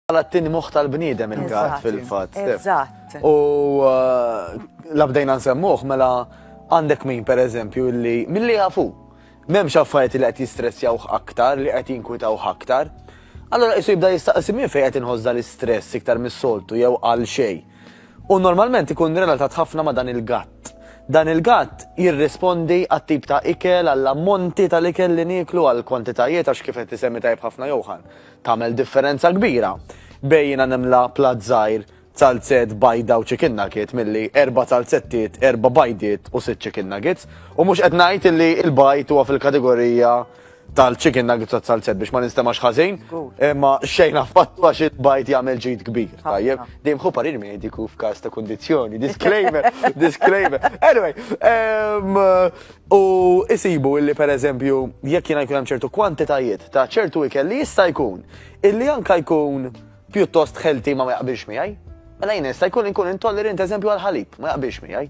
Bħala t-tieni moħħ tal-bniedem il-gut fil-fatt. Eżatt. U eh, la bdejna nsemmuh mela għandek min pereżempju illi milli jafu m'hemmx affarijiet li qed jistressjawh aktar, li qed jinkwitawh aktar. Allora qisu jibda jistaqsi minn fejn qed inħoss l-istress iktar mis-soltu jew għal xejn. U normalment ikun relatat ħafna ma' dan il-gatt. Dan il-gatt jirrispondi għat-tip ta' ikel, għall-ammonti tal-ikel li nieklu, għall-kwantitajiet għax kif qed isemmi tajjeb ħafna Johan. Tagħmel differenza kbira bejn jiena nimla platt żgħir zalzett, bajda u chicken nugget milli erba' zalzettiet, erba' bajdiet u sitt chicken nuggets. U mhux qed ngħid illi l-bajd huwa fil-kategorija tal-chicken nuggets u zalzett biex ma ninstemax ħażin, imma xejn affattu għax il-bajd jagħmel ġid kbir. Tajjeb, dejjem ħu parir mediku f'każ ta' kundizzjoni. Disclaimer, disclaimer. Anyway, U isibu illi pereżempju jekk jiena jkun hemm ċertu kwantitajiet ta' ċertu ikel li jista' jkun illi anka jkun pjuttost healthy ma ma jaqbilx miegħi, mela jiena jista' jkun inkun intolerant eżempju għall-ħalib, ma jaqbilx miegħi.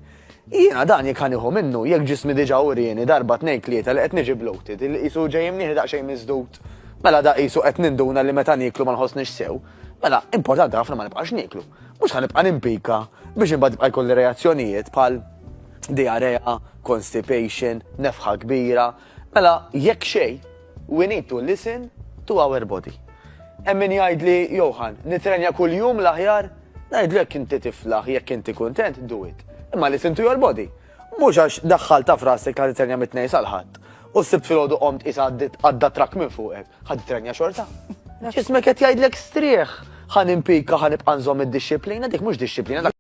Jiena dan jekk ħa nieħu minnu, jekk ġismi diġà urieni darba tnejn tlieta li qed niġi bloated, illi qisu ġej imnieħi daqsxejn miżdud, mela da qisu qed ninduna li meta nieklu ma nħossnix sew, mela importanti ħafna ma nibqax nieklu. Mhux ħa nibqa' nimpika biex imbagħad jibqa' jkolli reazzjonijiet bħal diarrea, constipation, nefħa kbira. Mela, jekk xejn, we need to listen to our body. Hemm min jgħidli, Johan, nitrenja kuljum l-aħjar? Ngħidlu jekk inti tiflaħ, jekk inti kuntent, do it. Imma listen to your body. Mhux għax daħħaltha f'rasek li ħa titrenja mit-Tnejn sal-Ħadd u s-Sibt filgħodu qomt qisha għadda trakk minn fuqek, ħa titrenja xorta. Ġismek qed jgħidlek strieħ, ħa nimpika, ħa nibqa' nżomm id-dixxiplina, dik mhux dixxiplina, dak.